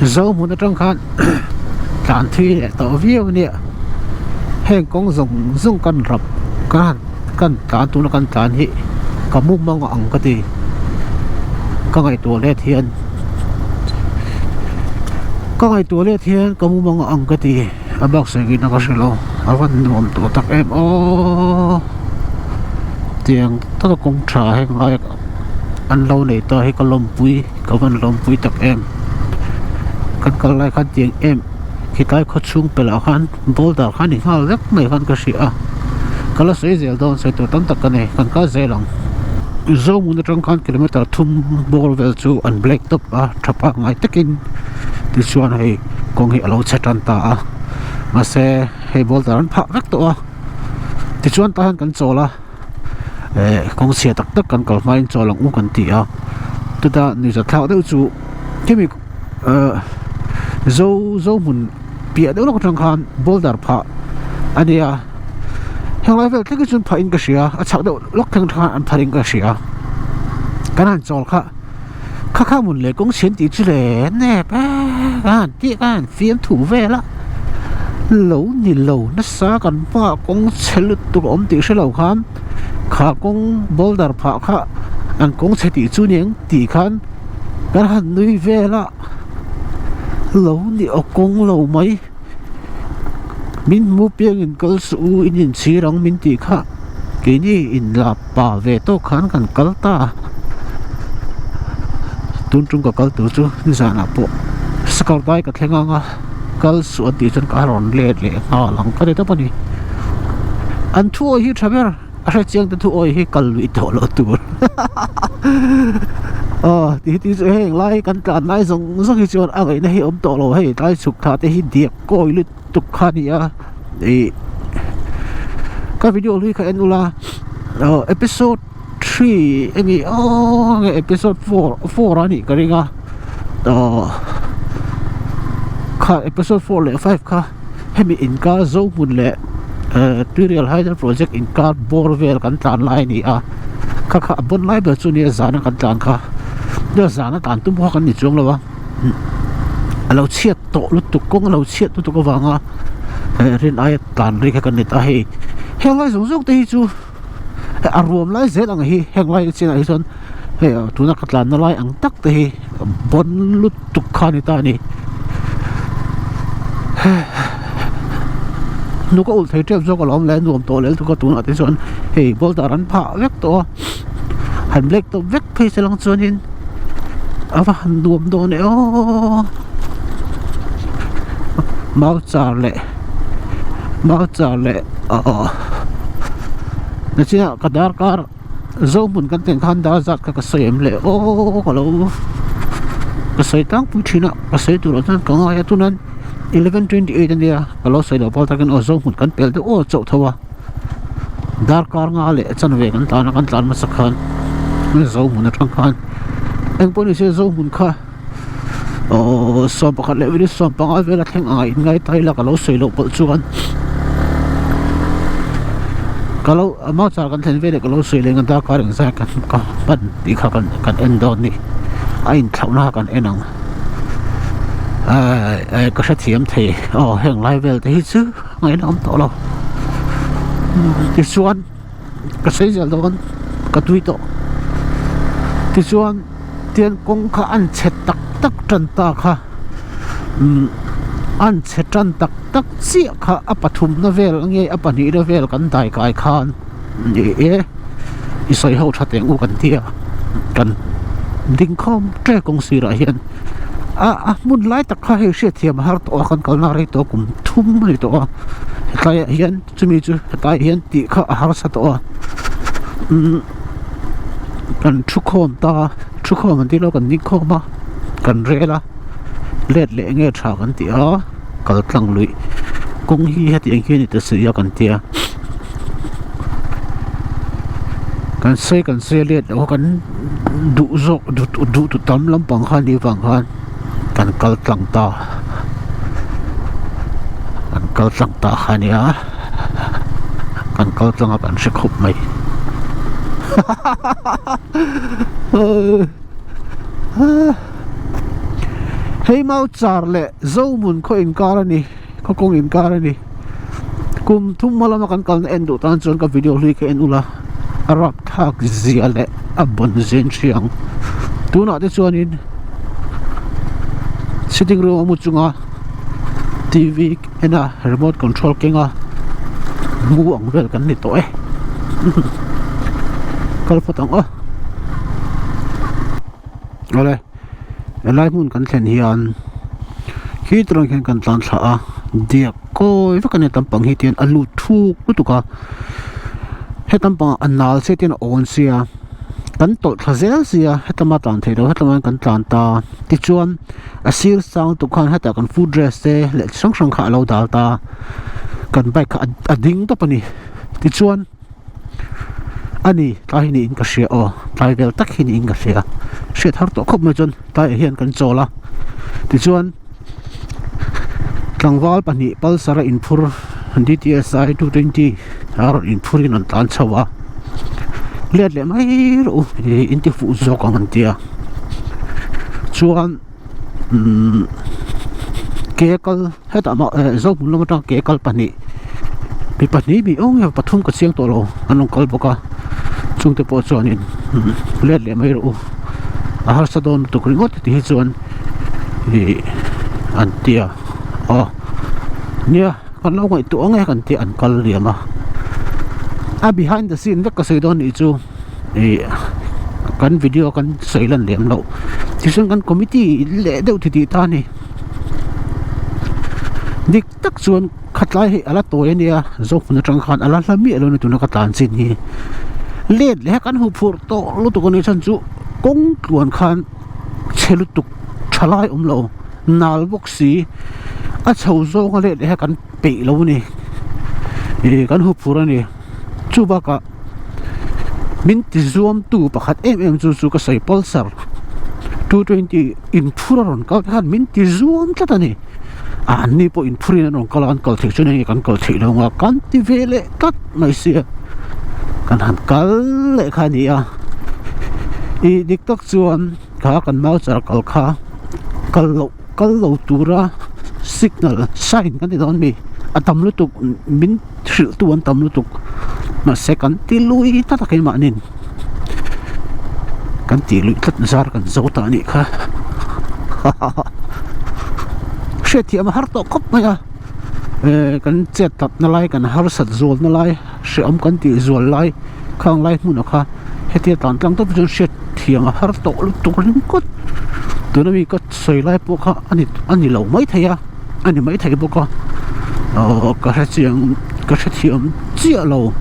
Zo hmun atang khan tlan thui leh tawh viau a nia heng kawng zawng zawng kan rap kan han kan tlan tuna kan tlan hi ka mumang a ang ka ti ka ngaihtuah let hian ka ngaihtuah let hian ka mumang a ang ka ti a bak sawi ngei na ka hre lo a van nuam tawh tak em aww tiang taka kawng tha heng lai an lo nei ta hi ka lawmpui ka van lawmpui tak em kan kal lai khan tiang em khitlai khaw chhung pelh ah khan boulder kha a ni nghal vek mai khan ka hria a ka la sawi zel dawn sawi tur tam tak ka nei kan kal zel ang Zohmun atang khan kilometer thum bawr vel chu an black top a tha pangngai takin tichuan hei kawng hi a lo chhe tan ta a mahse hei boulder an phah vek tawh a tichuan tah hian kan chawl a. eh kawng chhia tak tak kan kal hmain chawl ang u kan ti a chutah nuihzat thlak deuh chu khimi ah zo zo hmun piah deuh lawk atang khan boulder phah a nia henglai vel thleng hi chuan phah in ka hria a chhak deuh lawk thleng khan an phah in ka hria kan han chawl kha kha kha hmun leh kawng chhian tih chu le nep e ka han tih ka han fiam thu vel a lo ni lo nasa kan hmaah kawng chhe lutuk a awm tih hre lo khan kha kawng boulder phah kha an kawng chhe tih chu niang tih khan kan han nui vel a lo ni aw kawng lo mai min hmu piangin kal suh u in inchhir ang min tih kha keini inla pa ve tawk khan kan kal ta a tun tum ka kal tur chu nizanah pawh sakawr dai ka thleng ang a kal suh an tih chuan ka rawn let leh nghal ang ka ti tawp a ni an thu awi hi tha ber a hrechiang te thu awi hi kal luih tawh loh tur aw ti hi chu heng lai kan tlan lai zawng zawng hi chuan a ngaihna hi awm tawh lo hei tlai chhuk thla te hi diak kawi lutuk kha a ni a. Ih ka video hlui kha en ula aw episode 3 enge aw nge episode 4 4 a nih ka ring a aw kha episode 4 leh 5 kha hemi inkar Zohmun leh eh Tuirial Hydel project inkar bawr vel kan tlan lai a ni a kha kha a bawn lai ber chu nia zana kan tlan kha zana tlan tum pawh kha kan ni chuang lo a. A lo chhiat tawh lutuk kawng a lo chhiat lutuk avanga eh rin aia tlan rei kha kan ni ta hei heng lai zawng zawng te hi chu a ruam lai zel ang hi heng lai chinah hi chuan hei tuna ka tlanna lai ang tak te hi bawn lutuk kha a ni ta a ni hnuk a ulh thei tep zawk alawm le nuam tawh lel tuk a tunah te chuan hei boulder an phah vek tawh a. Han black tawp vek phei se lang chuanin a va han nuam dawn e aw mau char leh mau char leh aw nachinah ka darkar zo hmun kan tih ang khan dar zat kha ka sawi em le aw ka lo ka sawi tlangpui thin a ka sawi tur ah chuan ka ngai a tunan 11:28 ania ka lo sawi loh pawh takin aw zo hmun kan pel deuh aw chauh tho a. Darkar nga leh chanve kan tlan a kan tlan hmasa khan zo hmun atang khan engpawh ni se zo hmun kha aww 11 leh minute 15 vel a thleng ang a inngai ta ila ka lo sawi loh pawlh chuan ka lo a mau char kan thlen veleh ka lo sawi leh ang a darkar engzat kan ka hman tih kha kan kan en dawn a ni a inthlauhna kha kan en ang ehh ka hrethiam thei aw heng lai vel te hi chu. Ngaihna awm tawh lo tichuan ka sawi zel dawn ka tui tawh tichuan tian kawng kha an chhe tak tak tan ta kha umm an chhe tan tak tak chiah kha a pathumna vel nge a pahnihna vel kan dai kai khan ni e i sawi ho tha teng u kan tia kan ding khawm ṭe kawng sirah hian a a hmun lai tak kha hei hriatthiam a har tawh a kan kalna rei tawh a kum thum a ni tawh a hetlaiah hian chumi chu hetlaiah hian tih kha a harsa tawh a umm kan thu khawm ta a thu khawm an tih loh kan ding khawm a kan rel a let leh nge tha kan ti a kal tlang luih kawng hi hetiang hian i ta si a kan tia kan sawi kan sawi a let loh a kan duh zawk duh tu tam lampang kha anih vang khan kan kal tlang ta kan kal tlang ta kha a nia kan kal tlang a kan hre khawp mai hahaha. Hei mau char leh Zohmun khaw inkar a ni, khaw kawng inkar a ni. Kum thum hma lama kan kalna en duh tan chuan ka video hlui kha en ula, a rapthlak zia leh a bawn zia in hria ang. Tunah te chuanin sitting room a mu chunga TV en a remote control keng a mu ang vel kan ni tawh e. Kal phawt ang aw. Awle helai hmun kan thlen hian khi turah khian kan tlan thla a diak kawi vek a ni lampang hi tian a lut thuk lutuk a hetam pangah a nal se tian a awn sia kan tawlh thla zel sia hetlama tlan theih loh hetlama kan tlan ta tichuan a sir sang lutuk khan hetah kan foot rest te leh chi hrang hrang kha a lo dal ta kan bike kha a ding tawp a ni tichuan. A ni tlai hi niin ka hria aw tlai vel tak hi niin ka hria hriat har tawh khawp mai chuan tlaiah hian kan chawl a tichuan tlangval pahnih pulsar a inphur D_T_S_I 220 a rawn inphur in an tlan chho a let leh mai rawh u ih in ti fuh zawk ang an ti a chuan umm ke kal. Hetah mah eh Zohmun lam atang ke kal pahnih mi pahnih mi awng nge pathum ka chiang tawh lo an rawn kal bawk a chungte pawh chuanin let leh mai rawh u a harsa dawn lutuk ringawt tih hi chuan ih an ti a aw nia kan lo ngaihtuah ang e kan tia an kal liam a a behind the scene vek ka sawi dawn nih chu ih kan video kan sawi lan lem loh tichuan kan committee leh deuh titih ta a ni. Dik tak chuan khatlai hi ala tawi ania Zohmun atang khan ala hla miah lo a ni tuna ka tlan chin hi let leh kan huh phurh tawh lutuk a nih chhan chu kawng tluan khan chhe lutuk tha lai awm lo nal bawk si a chho zawng a let leh kan peih lo a ni ih kan huh phurh a ni chu bakah min ti zuam tu pakhat em em chu chu ka sawi pulsar 220. Inphur a rawn kal te khan min ti zuam tlat a ni. An ni pawh inphurin an rawn kal a, an kal theih chuan enge kan kal theih lo anga kan ti ve leh tlat mai sia. Kan han kal leh kha a ni a. Ih dik tak chuan kha kan mau char kal kha kal loh kal lo tura signal sign kan ti dawn mi a tam lutuk min hrilh tu an tam lutuk mahse kan ti lui tlat a keimahni. Kan tih luih tlat zar kan zo ta anih kha hriatthiam a har tawh khawp mai a eh kan chet tlat na lai kan harsat zual na lai hreawm kan tih zual lai khang lai hmun ah kha hetia tlan tlang tawp chuan hriatthiam a har tawh lutuk ringawt tuna mi ka sawi lai pawh kha a ni a ni lo maithei a a ni maithei bawk a ahh ka hrechiang ka hrethiam chiah lo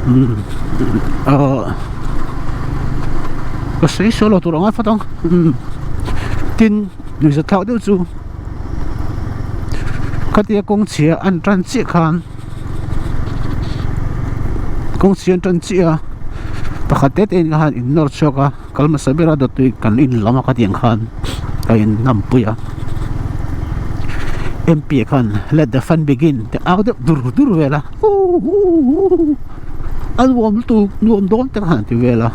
umm ahh ka sawi sawi lo tur ang a fat ang umm tin nuihzat thlak deuh chu khatia kawng chhia an tan chiah khan kawng chhia an tan chiah a pakhat te te in khan in nawr chhuak a. Kal hmasa bera dawtui kan in lam a ka tih ang khan ka in nampui a MP khan let the fun begin tih au deuh dur dur vel a huhuhu a nuam lutuk nuam dawn te khan a ti vel a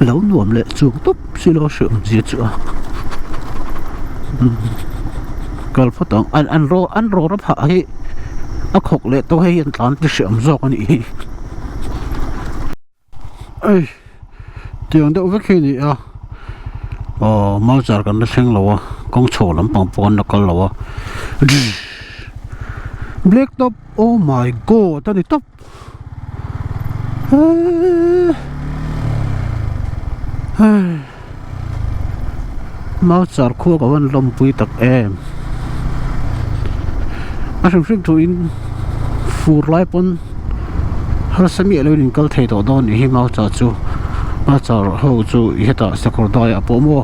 lo nuam leh chung tawp silo hre awmzia chu a kal phawt ang an an raw an raw ra phah hi a khawk leh tawh hei hian tlan ti hreawm zawk a nih hi. Ei tiang deuh vek hi a ni a aw mauchar kan la thleng lo a kawng chho lampang pawh an la kal lo a black top oh my god a ni tawp eee hei mauchar khua ka van lawmpui tak em a hrim hrim thu in fur lai pawn harsa miah lo in in kal thei tawh dawn nih hi mauchar chu mauchar ho chu hetah sakawr dai ah pawh maw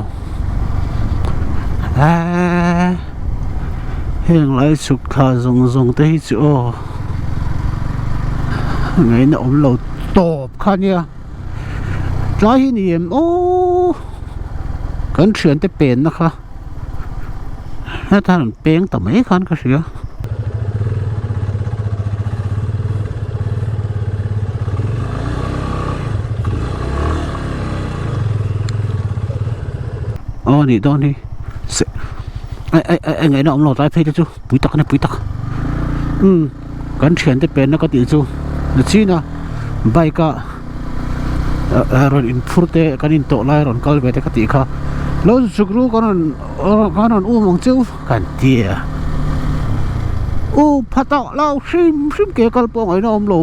eee heng lai chhuk thla zawng zawng te hi chu aw ngaihna awm lo tawp kha nia. Tlai hi ni em aw kan thiante penna kha heta an peng ta mai khan ka hria. Aw nih dawn hi. Se ai ai ai ngaihna awm lo tlai phei te chu pui tak a ni pui tak umm kan thiante penna ka tih chu ni chin a bike a rawn in phur te kan in tawh lai rawn kal ve te ka tih kha lo zuk ru kan rawn kan rawn um ang cheu kan ti a um pha tawh lo hrim hrim ke kal pawh ngaihna awm lo.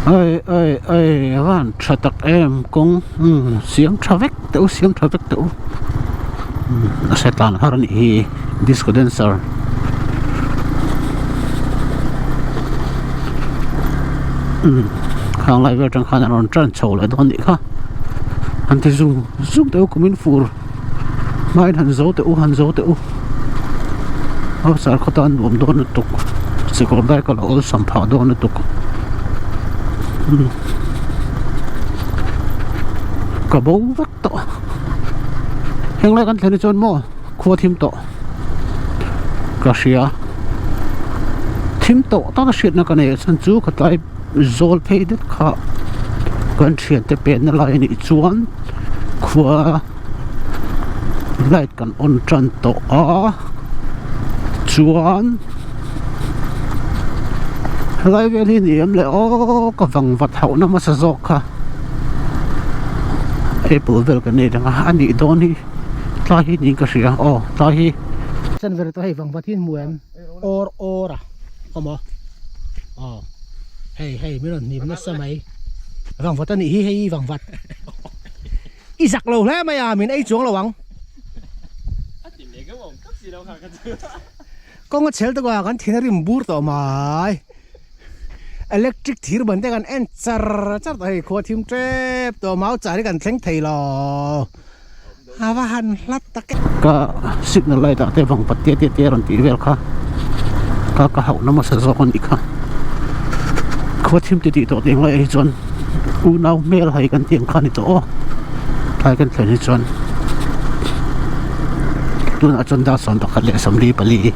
Ai ai ai a van tha tak em kawng umm siam tha vek teh u siam tha vek teh u umm a hre tlan har a nih hi disco dancer umm khang lai vel atang khan a rawn tan chho leh dawn a nih kha han ti zung zung teh u kumin fur hmain han zo teh u han zo teh u hausa khaw tan nuam dawn lutuk chekawr dai ka lo awlsam phah dawn lutuk ka bo vek tawh heng lai kan thlen hi chuan maw khua thim tawh ka hria thim tawh taka hriatna ka nei a chhan chu ka tlai zawl phei det kha kan thiante penna lai anih chuan khua light kan on tan tawh a chuan helai vel hi ni em le aw ka vang vat hauh na hmasa zawk kha apple vel kan nei reng a a nih dawn hi tlai hi niin ka hria aw tlai hi. Chan vel te hei vang vat hi an hmu em awr awr a awm aw aw hei hei min rawn hnim nasa mai vang vat a nih hi hei vang vat i zak lo hle mai a min ei chuang lo ang kawng a chhel tawk a kan thin a rim bur tawh mai electric thir ban te kan en char char tawh hei khua thim tep tawh mau char hi kan thleng thei lo. A va han hlat tak e. Ka signal light ah te vang pat te te te a rawn tih vel kha ka ka hauh na hmasa zawk a nih kha khua thim ti tih tawh tih ang lai ah hi chuan unau hmel hai kan tih ang kha a ni tawh aw tlai kan thlen hi chuan tunah chuan dar 11 leh 44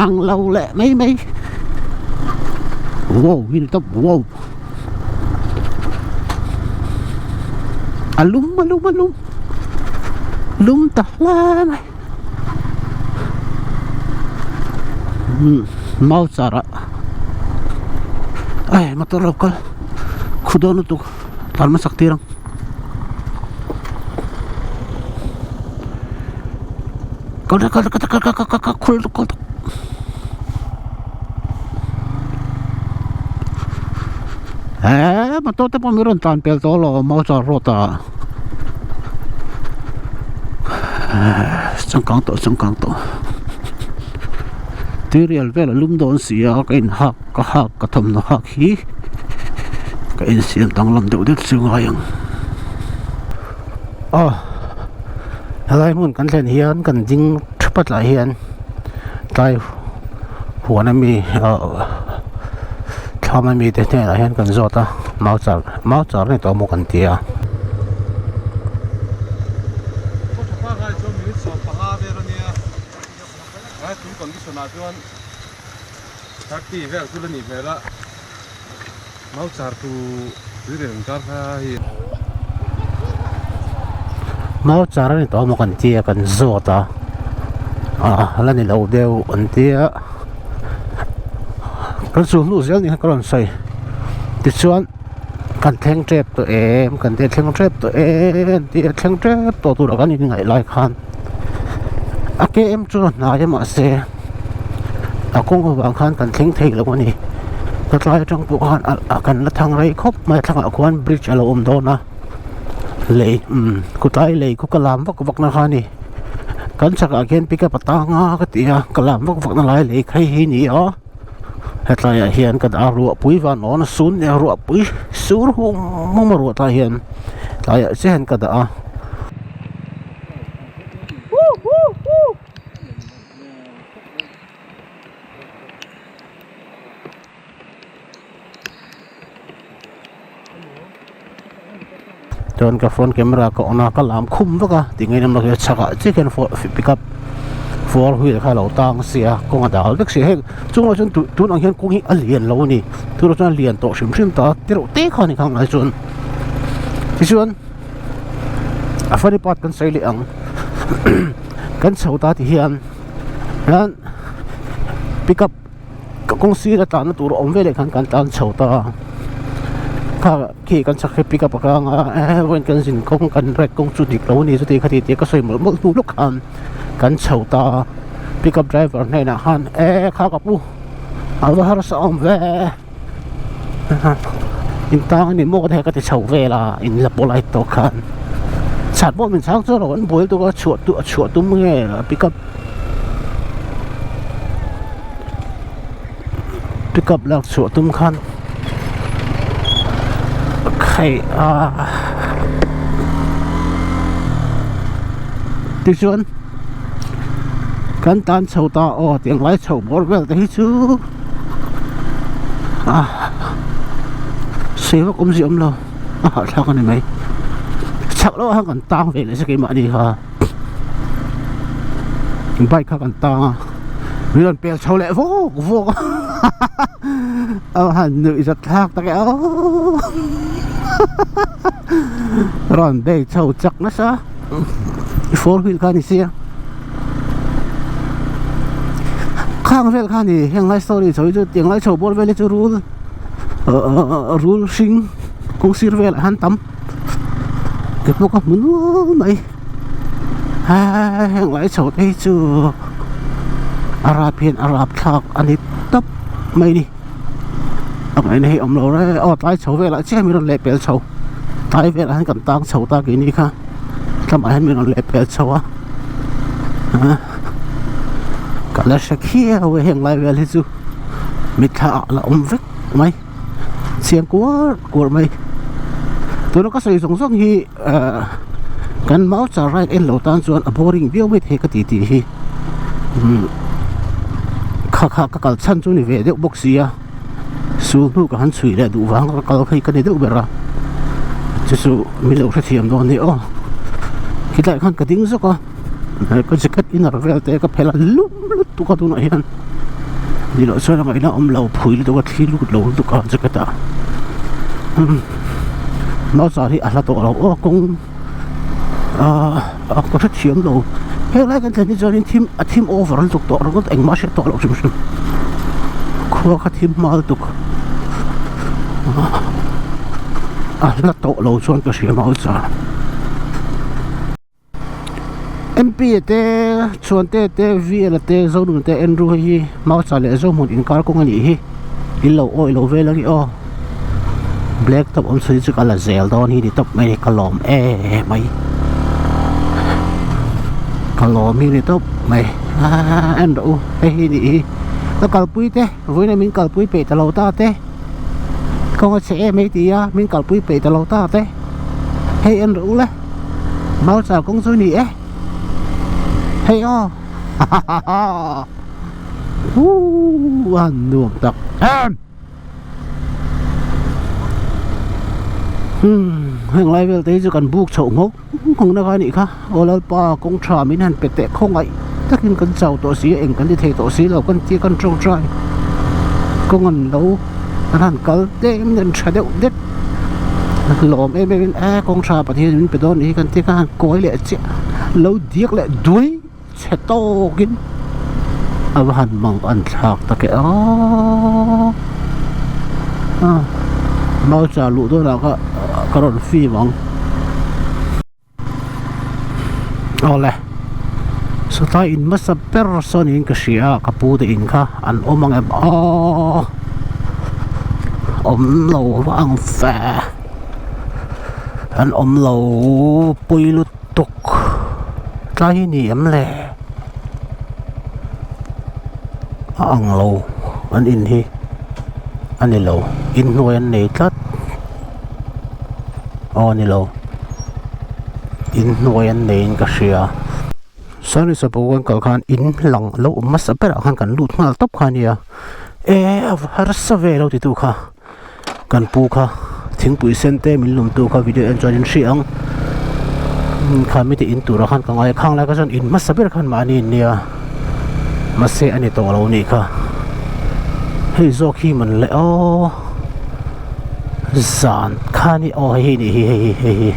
ang lo leh mai mai wow hi ni tawp wow. A lum a lum a lum lum ta hle mai umm mau char ah ai motor lo kal khu dawn lutuk tlan hmasak tir ang kal kal kal kal kal kal kal khul lutuk khul lutuk. Eee motor te pawh min rawn tlan pel tawh alawm Mauchar road ah changkang tawh changkang tawh tuirial vel a lum dawn si a ka inhak ka hak ka thawmhnaw hak hi ka insiam danglam deuh deuh chu ngai ang aw helai hmun kan thlen hian kan ding thap a tlai hian tlai huan ami ahh thlam ami te hnenah hian kan zawt a mau char mau char a ni tawh maw kan ti a. Mau char a ni tawh maw kan tia kan zawt a ah la ni lo deuh an tia kan chu hnu zel ni kha ka rawn sawi tichuan kan thleng tep tawh em kan tia thleng tep tawh em an tia thleng tep tawh turah kan inngaih lai khan a km chu a hnai a mahse a kawng avang khan kan thleng thei lo a ni ka tlai atang pawh khan a kan la thang rei khawp mai a thlangah khuan bridge a lo awm dawn a lei umm khawtlai lei khu ka lam vak vak na kha a ni kan chhakah khian pickup a tang a ka ti a ka lam vak vak na lai lei kha hi ni a hetlaiah hian ka dah a ruahpui van awn a sun nia ruahpui sur hum hum a ruah tah hian tlaiah chiah hian ka dah a. Chuan ka phone camera ka on a ka lam khum vek a ti ngei emaw chhak ah chiah khian pick up four wheel kha a lo tang sia kawng a dal vek sia hei chungah chuan tun ang hian kawng hi a lian lo a ni tunah chuan a lian tawh hrim hrim ta a tereuh te kha a ni kha ngai chuan tichuan. A funny part kan sawi leh ang kan chho ta ti hian hian pick up ka kawng sir a tlanna tur a awm veleh khan kan tlan chho ta a kha khi kan chak hi pick up a kang a eh vawiin kan zin kawng kan ride kawng chu dik lo a ni chuti khati tia ka sawi mawlh mawlh hnu lawk khan kan chho ta a pick up driver hnenah khan eh kha ka pu a va harsa awm ve in tang a ni maw te ka ti chho vel a in la pawh lai tawh khan chhat pawh min chhang chuan lo an buai lutuk a chhuah tu a chhuah tum nge a pick up pick up lak chhuah tum khan khaih a tichuan kan tan chho ta aw tiang lai chho bawr vel te hi chu a sei vak awmzia awm lo a hahthlak a ni mai chak loh ah khan kan tang ve leh se keimahni kha bike kha kan tang a min rawn pel chho leh vawk vawk a a han nuih zat thlak tak e aw rawn bei chho chak nasa four wheel kha a ni sia khang vel kha a ni heng lai story chho hi chu tiang lai chho bawr vel hi chu rul rul hring kawng sir velah hian tam. Ke pawh ka hmu nual mai heng lai chho te hi chu a rap hian a rap thlak a ni tawp mai ni a ngaihna hi awm lo reng aw tlai chho velah chiah min rawn leh pel chho tlai velah hian kan tang chho ta keini kha tlamah hian min rawn leh pel chho a ka la hre khiau e heng lai vel hi chu mitthla ah la awm vek mai. Chiang kuar kuar mai tuna ka sawi zawng zawng hi ahh kan mau char ride en lo tan chuan a boring viau mai thei ka ti tih hi umm kha kha ka kal chhan chu ni ve deuh bawk sia sul hnu ka han chhui leh duh vang ka kal kha hi ka ni deuh ber a chu chu min lo hrethiam dawn a ni aw khilaiah khan ka ding zawk a. Ka jacket inner vel te ka phelh a lum lutuk a tunah hian ni loh chuan a ngaihna awm lo phui lutuk a thli lut lo lutuk a jacket ah nauchar hi a hla tawh lo aw kawng ah ka hrethiam lo helai kan thlen hi chuanin thim a thim over lutuk tawh ringawt engmah hriat tawh loh hrim hrim khua kha thim hma lutuk a hla tawh lo chuan ka hria nauchar. MP te Chhuante te VL te Zonun te Andrew hei hi Maucha leh Zohmun inkar kawng a nih hi in lo awih lo vel ang i aw Black top awm chhun hi chu ka la zel dawn hi ni tawp mai ka lawm em mai ka lawm hi ni tawp mai en rawh u hei hi nih hi ka kalpui te vawiin min kalpui peih ta lo ta te kawng a chhe em hei ti a min kalpui peih ta lo ta te hei en rawh u le. Mau char kawng chu ni e hei aw hahaha huu a nuam tak em hmm heng lai vel te hi chu kan buk chhoh nghawk nghawk na kha anih kha aw lalpa kawng tha min han pe teh khawngaih takin kan chau tawh si a eng kan ti thei tawh si lo kan tia kan tawngtai kawng an lo an han kal tlem in an tha deuh deuh. Lawm em em in e kawng tha Pathian min pe dawn nih hi kan ti kha han kawi leh chiah lo diak leh duai chhe tawkin a va han mang an thlak tak e aw mau char luh dawnah kha ka rawn fim ang. Awle sawtlai in hmasa ber sawn in ka hria a ka pu te in kha an awm ang em aw awm lo va ang fe an awm lo pui lutuk tlai hi ni em le a ang lo an in hi a ni lo inhnuai an nei tlat. Aw ni lo inhnuai an neiin ka hria sorry suppose kan kal khan in lang lo awm hmasa berah khan kan lut nghal tawp kha ania e a harsa ve lo titu kha kan pu kha thingpui sen te min lum tu kha video en chuan in hria ang kha mite in turah khan ka ngai a khang lai kha chuan in hmasa ber khan mahni in nia mahse a ni tawh lo anih kha hei zawk hi man le aw. Zan kha ni aw hei hi nih hi hei hi hei hi.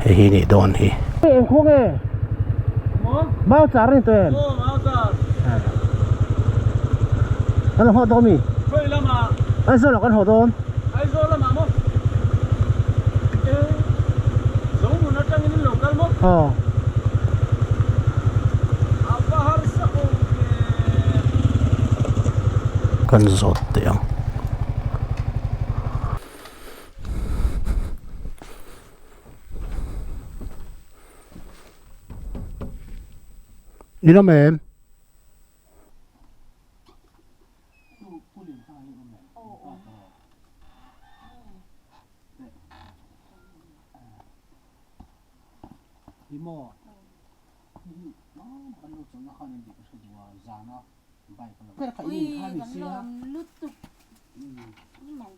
Hei hi nih dawn hi. Eng khaw nge? Mau char ni tawh em? Aw mau char. Kan lo haw dawn mi? Khawi lamah? Aizawl ah kan haw dawn. Aizawl lamah maw? E Zohmun atangin in lo kal maw? Aw. A va harsa awm ve. Kan zawt teh ang. Ni lam em?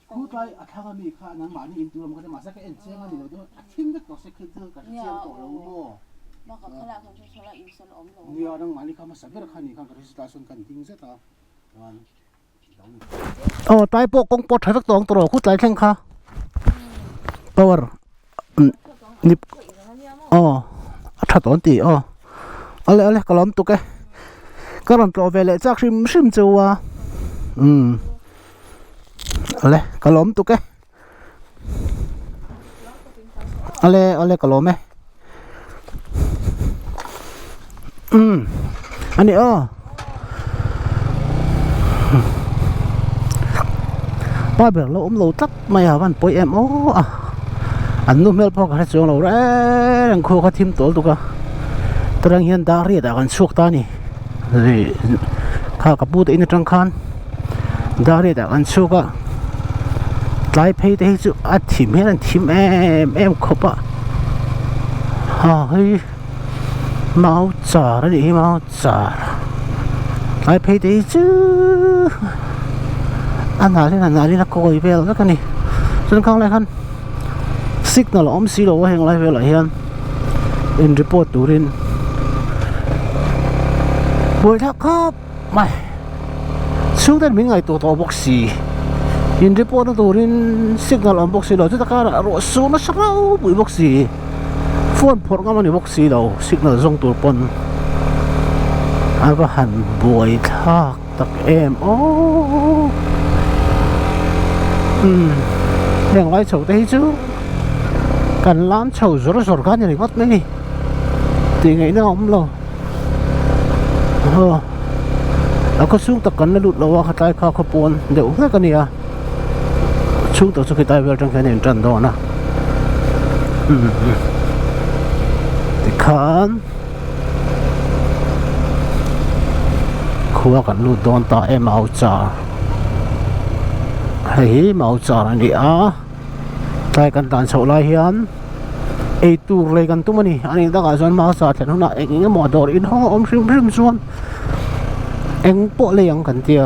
Khutlai a thlang ami kha nangmahni in tur a maw mahse ka en chiang a ni lo deuh a thim vek tawh se khi chu ka hre chiang tawh lo maw nia nangmahni kha hmasa ber kha ni khan ka hre chutah sawn kan ding zet a chuan aw tlai pawh kawng pawh tha vek tawh ang tawh rawh khutlai thleng kha power aw a tha tawh an ti aw ale ale ka lawm tuk e ka rawn tlawh ve leh chak hrim hrim chu a umm ale ka lawm tuk e ale ale ka lawm e umm ani aw pa ber lo awm lo tlat mai a van pawi em aw a an nu hmel pawh ka hre chuang lo reng reng khu kha thim tawl tuk a tarang hian dar riat ah kan chhuak ta a ni kha ka pu te in atang khan dar riat ah kan chhuak a tlai phei te hi chu a thim hian an thim em em khawp a ha hei mau char a nih hi mau char tlai phei te hi chu a nal in a nal in a kawi vel vek a ni chuan khang lai khan signal a awm si lo a heng lai velah hian in report turin buai thlak khawp mai chhungten min ngaihtuah tawh bawk si in report na turin signal a awm bawk si lo chuta karah ruah sur nasa ropui bawk si. Phone phawrh ngam a ni bawk si lo signal zawng tur pawn a va han buai thlak tak em aww umm heng lai chho te hi chu kan lam chho zawr zawr kha a ni ringawt mai a ni tih ngaihna a awm lo aw a khaw chhung tak kan la lut lo a khatlai kha khaw pawn deuh hlek a ni a. Chhung tak chu khitlai vel atang khian a intan dawn a tikhan khua kan lut dawn ta e mau char hei hi mau char a ni a tlai kan tan chhoh lai hian eitur lei kan tum a ni a nih takah chuan mau char thlen hunah eng eng emaw dawr inhawng a awm hrim hrim chuan eng pawh lei ang kan tia.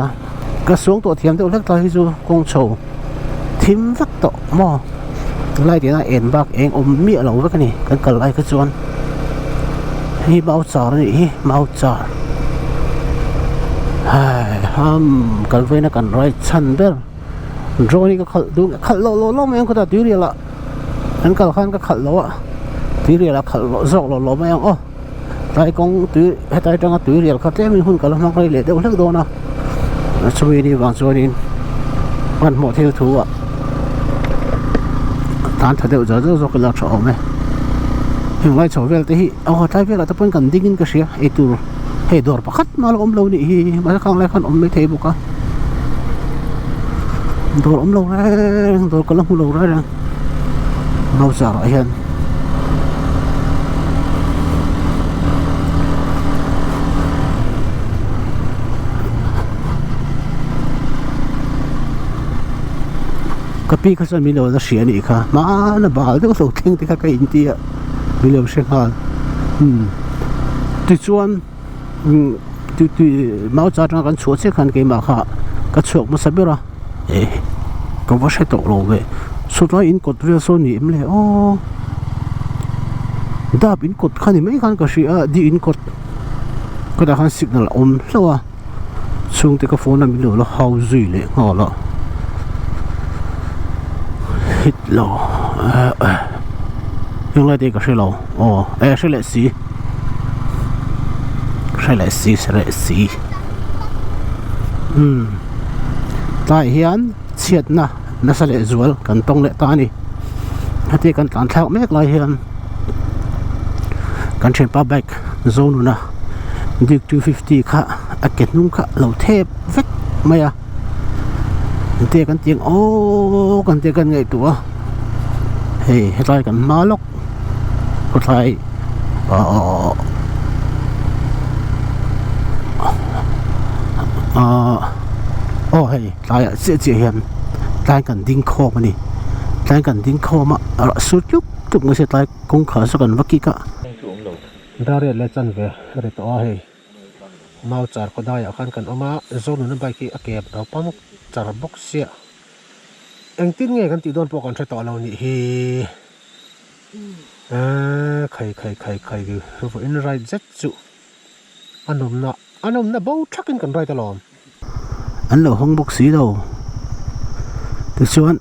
Ka suang tawh thiam deuh hlek ta hi chu kawng chho thim vek tawh maw light in a en bak eng awm miah lo vek a ni kan kal lai kha chuan hei mau char a nih hi mau char hai ham kan vawiin a kan ride chhan ber drone hi ka khalh dun khalh loh loh loh mai ang khawtah tuirial ah an kal khan ka khalh loh a tuirial ah khalh loh zawk loh loh mai ang aw. Tlai kawng tui hetlai atanga tui rial kha tlemin hun ka la hmang rei leh deuh hlek dawn a chumi ni vang chuanin hmanhmawh thil thu ah tan tha deuh zawk zawk ila tha awm e heng lai chho vel te hi aw tlai velah te pawn kan ding in ka hria eitur hei dawr pakhat mah la awm lo nih hi mahse khang lai khan awm mai thei bawk a dawr awm lo reng dawr ka la hmu lo reng Mauchar ah hian. Ka pi kha chuan min lo la hria anih kha hmana bal deuh lo thleng te kha ka inti a min lo hre nghal umm tichuan umm tui tui Mauchar atanga kan chhuah chiah khan keimah kha ka chhuak hmasa ber a. Eh ka va hre tawh lo ve sawtlai in kawt vel sawn ni em le aw dap in kawt kha ni mai khan ka hria a di in kawt ka dah khan signal a awm hlauh a chhungte ka phone a min lo la hau zui leh nghal a hit lo eh. Heng lai te hi ka hre lo aw eh hre leh si hre leh si hre leh si umm tlaiah hian chhiatna nasa leh zual kan tawng leh ta a ni heti kan tlan thlak mek lai hian kan thianpa bike Zonuna Duke 250 kha a ke hnung kha a lo thep vek mai a. Engte kan tih ang aw kan tia kan ngaihtuah a hei hetlai kan hma lawk khawthlai ahh ahh aw hei tlaiah chiah chiah hian tlai kan ding khawm a ni tlai kan ding khawm a rah sur tluk tluk mai se tlai kawngkhar saw kan va kik a dar riat leh chanve a ri tawh a hei. Mau char khaw daiah khan kan awm a, Zonuna bike hi a ke lo pam char bawk sia. Engtin nge kan tih dawn pawh kan hre tawh lo nih hi. Eee khai khai khai khai vawiin ride zet chu a nawmna a nawmna bo thakin kan ride alawm. An lo hawng bawk si lo. Tichuan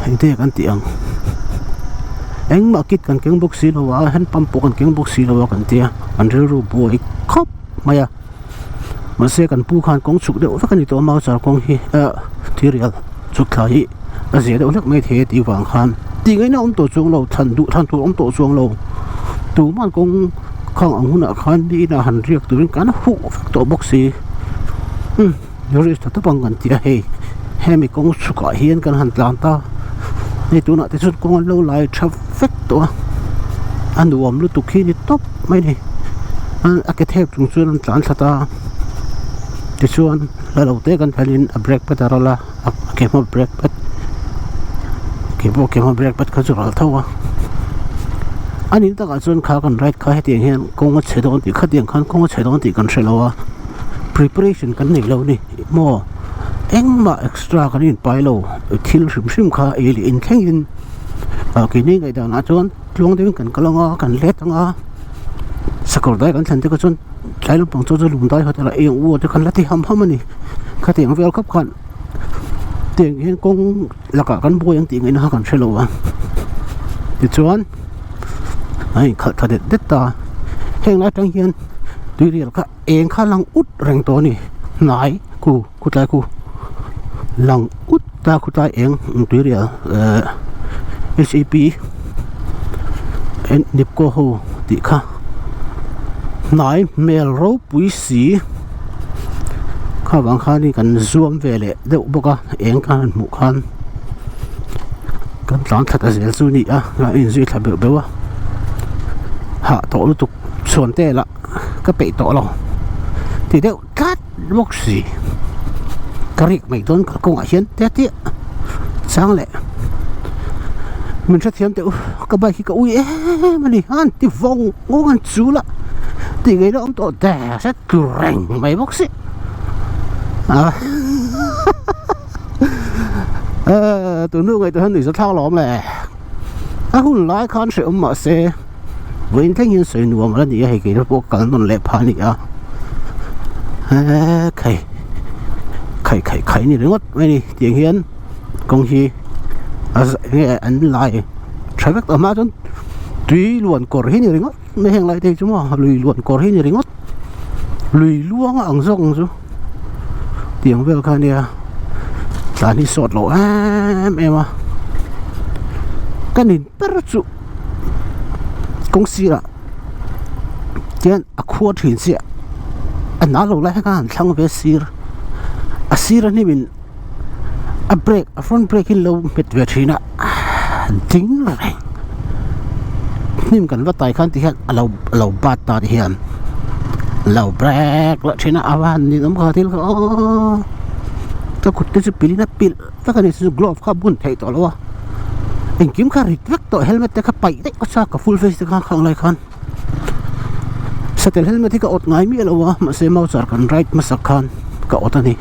engte kan tih ang engmah kit kan keng bawk si lo a hand pump pawh kan keng bawk si lo a kan tia an rilru buai khawp mai a mahse kan pu khan kawng chhuk deuh vek a ni tawh a mau char kawng hi ah thirial chhuk thla hi a zia deuh hlek mai thei a tih vang khan tih ngaihna awm tawh chuang lo thlan duh thlan tur awm tawh chuang lo tumah kawng khang ang hunah khan mi inah han riak turin kan huh vek tawh bawk si umm risk tha tawp ang kan ti a hei hemi kawng chhukah hian kan han tlan ta hei tunah te chuan kawng an lo lai tha vek tawh a a nuam lutuk hi ni tawp mai a ni a ke thep chung chuan an tlan thla ta tichuan la lo te kan thlengin a brake pad a ral a. A ke hma brake pad ke pawh ke hma brake pad kha chu ral tho a a nih takah chuan kha kan ride kha hetiang hian kawng a chhe dawn tih khatiang khan kawng a chhe dawn tih kan hre lo a preparation kan nei lo a ni maw engmah extra kan inpai lo thil hrim hrim kha ei leh in thlengin ah keini ngaihdan ah chuan tluang deuhin kan kal ang a kan let ang a sakawr dai kan thlen te kha chuan tlai lampang chu chu lung dai hotel ah eng u te khan la ti ham ham a ni khatiang vel khawp khan tiang hian kawng lakah kan buai ang tih ngaihna kha kan hre lo a tichuan a inkhalh tha det det ta heng lai atang hian tuirial kha eng kha lang ut reng tawh a ni hnai khu khutlai khu lang ut ta khutlai eng tuirial ehh H A P Nipco ho tih kha hnai hmel ropui si kha vang khanin kan zuam ve leh deuh bawk a eng khan han hmuh khan kan tlan thla ta zel chu a ni a a inzui thla beuh beuh a hah tawh lutuk chhuan te lah ka peih tawh lo ti deuh tlat bawk si ka rik mai dawn kalkawngah hian tia tia chang leh min hrethiam teh u ka bike hi ka ui em a ni a han ti vawng vawng a han chul a tih ngei na awm tawh der se tlu reng mai bawk si a tun hnu ngaihtuah hian nuihza thlak alawm le a hun lai khan hrehawm mahse vawiin thleng hian sawi nuam a ni a hei keini pawh kal nawn leh phah a ni a eee khai khai khai khai ni ringawt mai a ni tiang hian kawng hi a enge an lai tha vek tawh hma chuan tui luan kawr hi ni ringawt mai heng lai te hi chu maw lui luan kawr hi ni ringawt lui luang a ang zawk ang chu tiang vel kha ania tlan hi sawt loh em em a ka nin ber chu kawng sirah hian a khua thin chiah a hna lo lai kha han thlang ve sir a sir a hnim in a brake a front brake hi lo nghet ve thin a ding reng hnim kan va tai khan ti hian a lo a lo bat ta ti hian lo brake leh thin a a van ninawm kha thil kha aww ka kut te chu pilh in a pilh vek a ni chu glove kha a bun theih tawh lo a engkim kha rit vek tawh helmet te kha paih daih kawt a ka full face te kha khang lai khan satel helmet hi ka awt ngai miah lo a mahse mau char kan ride hmasak khan ka awt a ni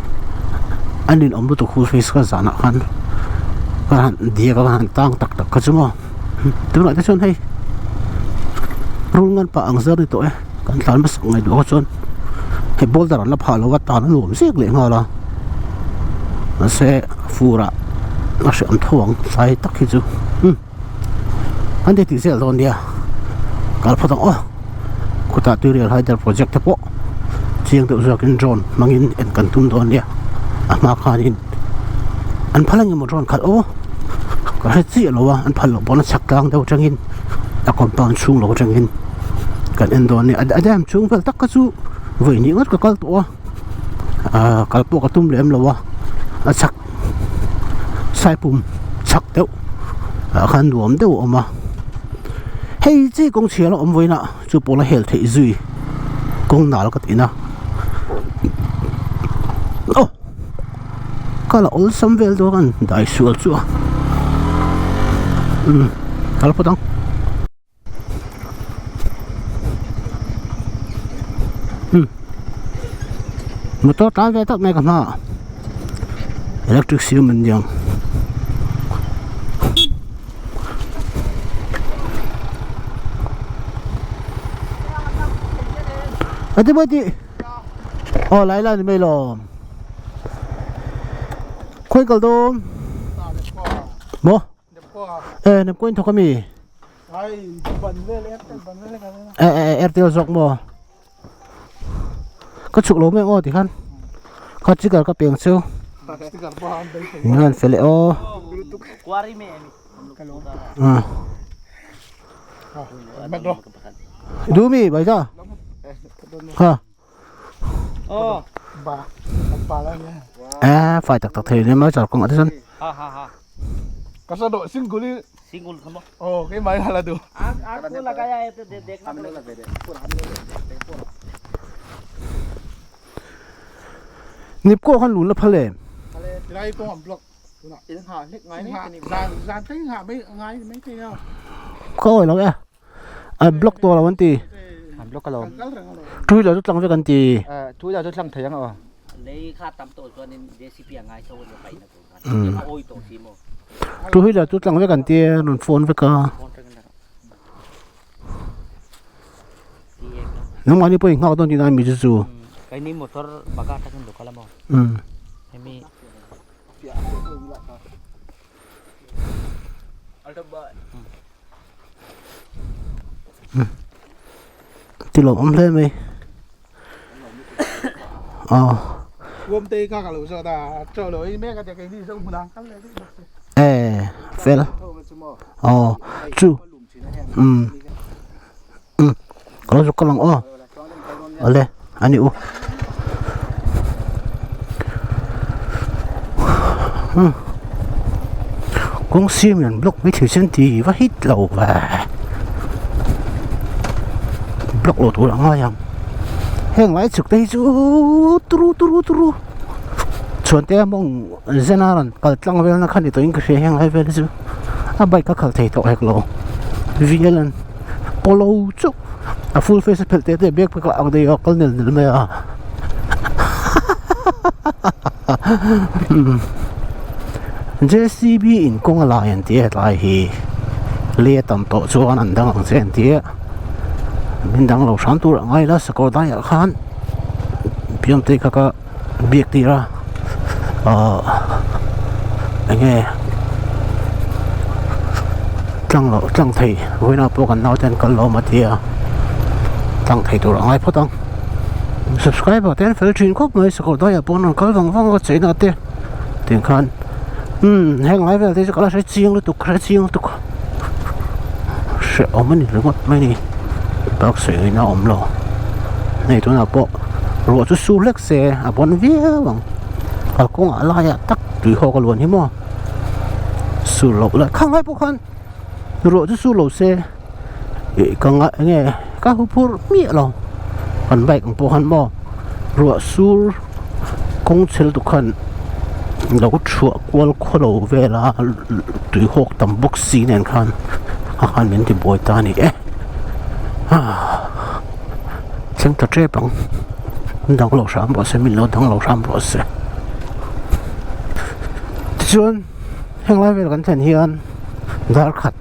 a ninawm lutuk full face kha zanah khan ka han diak a ka han tang tak tak kha chu maw tunah te chuan hei rul ngan pah ang zar ni tawh e kan tlan hmasak ngaih duh ah chuan hei boulder an la phah lo a tan a nuam zek leh nghal a mahse fur ah. a hreawm tho ang tlai tak hi chu umm an ti tih zel dawn nia kal phawt ang aw khutah tuirial hydel project te pawh chiang deuh zawkin drone hmangin en kan tum dawn nia a hma khanin an phal ang emaw drone khalh aw ka hre chiah lo a an phal loh pawn a chhak tlang deuh atangin a compound chhung lo atangin kan en dawn nia a dam chhung vel tak kha chu vawi hnih ngawt ka kal tawh a. ah kal pawh ka tum lem lo a a chhak saipum chhak deuh ah khan nuam deuh a awm a hei chi kawng chhia la awm vawiin ah chu pawh la hel theih zui kawng nal ka tihna aw ka la awlsam vel dawn a ni dai sual chu a umm kal phawt ang. Motor tlan ve tak mai ka hma ah electric siam an niang a ti mawi tih aw lai lai ni mai lawm khawi kal dawn maw. E nem coin thawk ami e e airtel zawk maw ka chhuk lo mek aw tikhan kha sticker ka peng chu ngan fel e aw du mi bai ta ha a fai tak tak thei nia char kawngah te chuan nipko khan lun la phal em ka awih lo e. A block tawh lo an ti. An block alo. Two wheeler chu tlang vek an ti. Two wheeler chu tlang thei ang aw. Lei kha tam tawh chuanin JCB a ngai tho ania paihna tur khan. A awi tawh si maw. Two wheeler chu tlang vek an ti a rawn phone vek a. Nangmahni pawh in nghak dawn tihna ami chu chu. Keini motor baga takin lo kal a maw. Hemi. Ti lawm awm hle mai aw e fel aw chu umm umm ka lo zuk kal ang aw awle ani u umm kawng siam in an block mai thei chuan ti va hit lo ve block lo tur a ngai ang heng lai chhuk te hi chu turu turu turu chhuan te a mawng zen a rawn kal tlang vel na kha ni tawhin ka hria heng lai vel hi chu a bike a khalh thei tawh hek lo vial an polo chauh a full face a phelh teh teh bag pawh ang daih a kal nel nel mai a J C B in kawng a lai an ti a hetlai hi lei a tam tawh chuan an dang ang che an ti a min dang lo hram tur a ngai la sakawr daiah khan piangte kha ka biak tir a ahh eng nge tlang loh tlang thei vawiinah pawh kan naute an kal lo a tia tlang thei tur a ngai phawt ang subscriber te an fel thin khawp mai sakawr daiah pawh an rawn kal vang vang a cheina te tiang khan umm heng lai vel te chu ka la hre chiang lutuk hre chiang lutuk hrehawm a ni ringawt mai a ni park sawi ngaihna a awm lo hei tunah pawh ruah chu su hlek se a bawn viau ang kalkawngah laiah tak tui hawk a luan hi maw su loh lah khang lai pawh khan ruah chu su lo se ih ka ngai eng nge ka hu phur hmiah lo kan bike ang pawh khan maw ruah sur kawng chhe lutuk khan lo chhuah kual khaw lo vel a tui hawk tam bawk si nen khan a khan min ti buai ta a ni e ah thleng ta tep ang an dang lo hram rawh se min lo dang lo hram rawh se tichuan heng lai vel kan thlen hian dar khat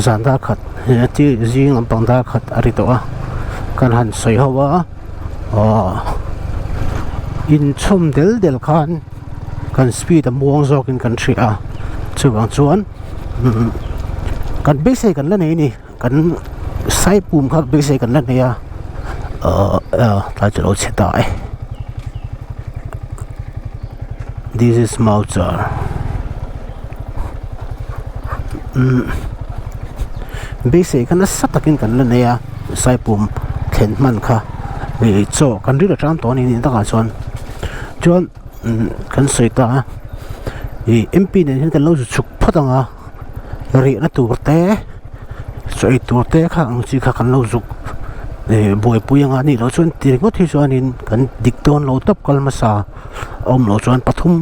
zan dar khat ti zing lampang dar khat a ri tawh a kan han sawi ho a aw inchhawm del del khan kan speed a muang zawkin kan hria a. Chuvang chuan kan beisei kan la nei a ni kan saipum kha beisei kan la nei a ahh tlai chu a lo chhe ta e this is mauchar umm beisei kha nasa takin kan la nei a saipum thlen hman kha ih chaw kan rilru a tang tawh a ni ni takah chuan chuan. Kan sawi ta a ih mp nen hian kan lo zu chhuk phawt ang a rihna tur te chaw ei tur te kha ang chi kha kan lo zuk ih buaipui ang a nih loh chuan ti ringawt hi chuanin kan dik dawn lo tawp kal hmasa a awm loh chuan pathum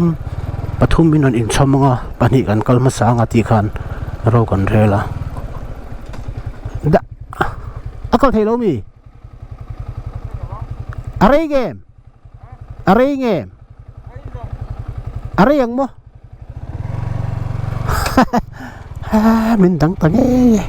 pathum in rawn inchhawm ang a pahnih kan kal hmasa ang a tih khan ro kan rel a dah a kal thei lo mi a rei nge. A rei nge? A rei ang maw? Min dang ta ngei e.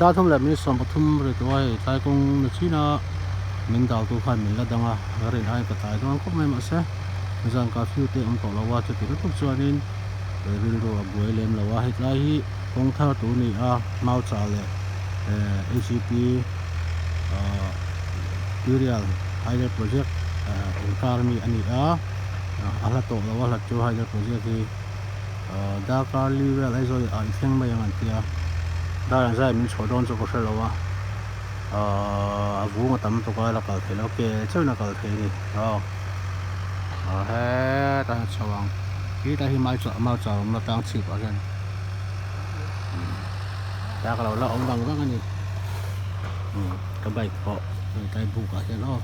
Dar thum leh minute 13 ri tawh a hei tlai kawng na chin a min dal tu khan min la dang a rin aiin ka tlai dawn khawp mai mahse zan curfew te awm tawh lo a chuti lutuk chuanin rilru a buai lem lo a hetlai hi kawng thar tur a ni a Maucha leh ACP ahh Tuirial Hydel Project inkar ami a ni a a hla tawh lo a hlat chu Hydel Project hi ahh darkar li vel Aizawl ah i thleng mai ang an ti a dar ang zai min chhuah dawn chu ka hre lo a ahh a vung a tam tuk a la kal thei lo ke chauhin a kal thei a ni aw ah hetah hian chho ang hetlai hi mai chauh mau chau awmna tlang chhip ah hian tlak a lo la awm vang vang a ni ka bike pawh hetlai buk ah hian aw.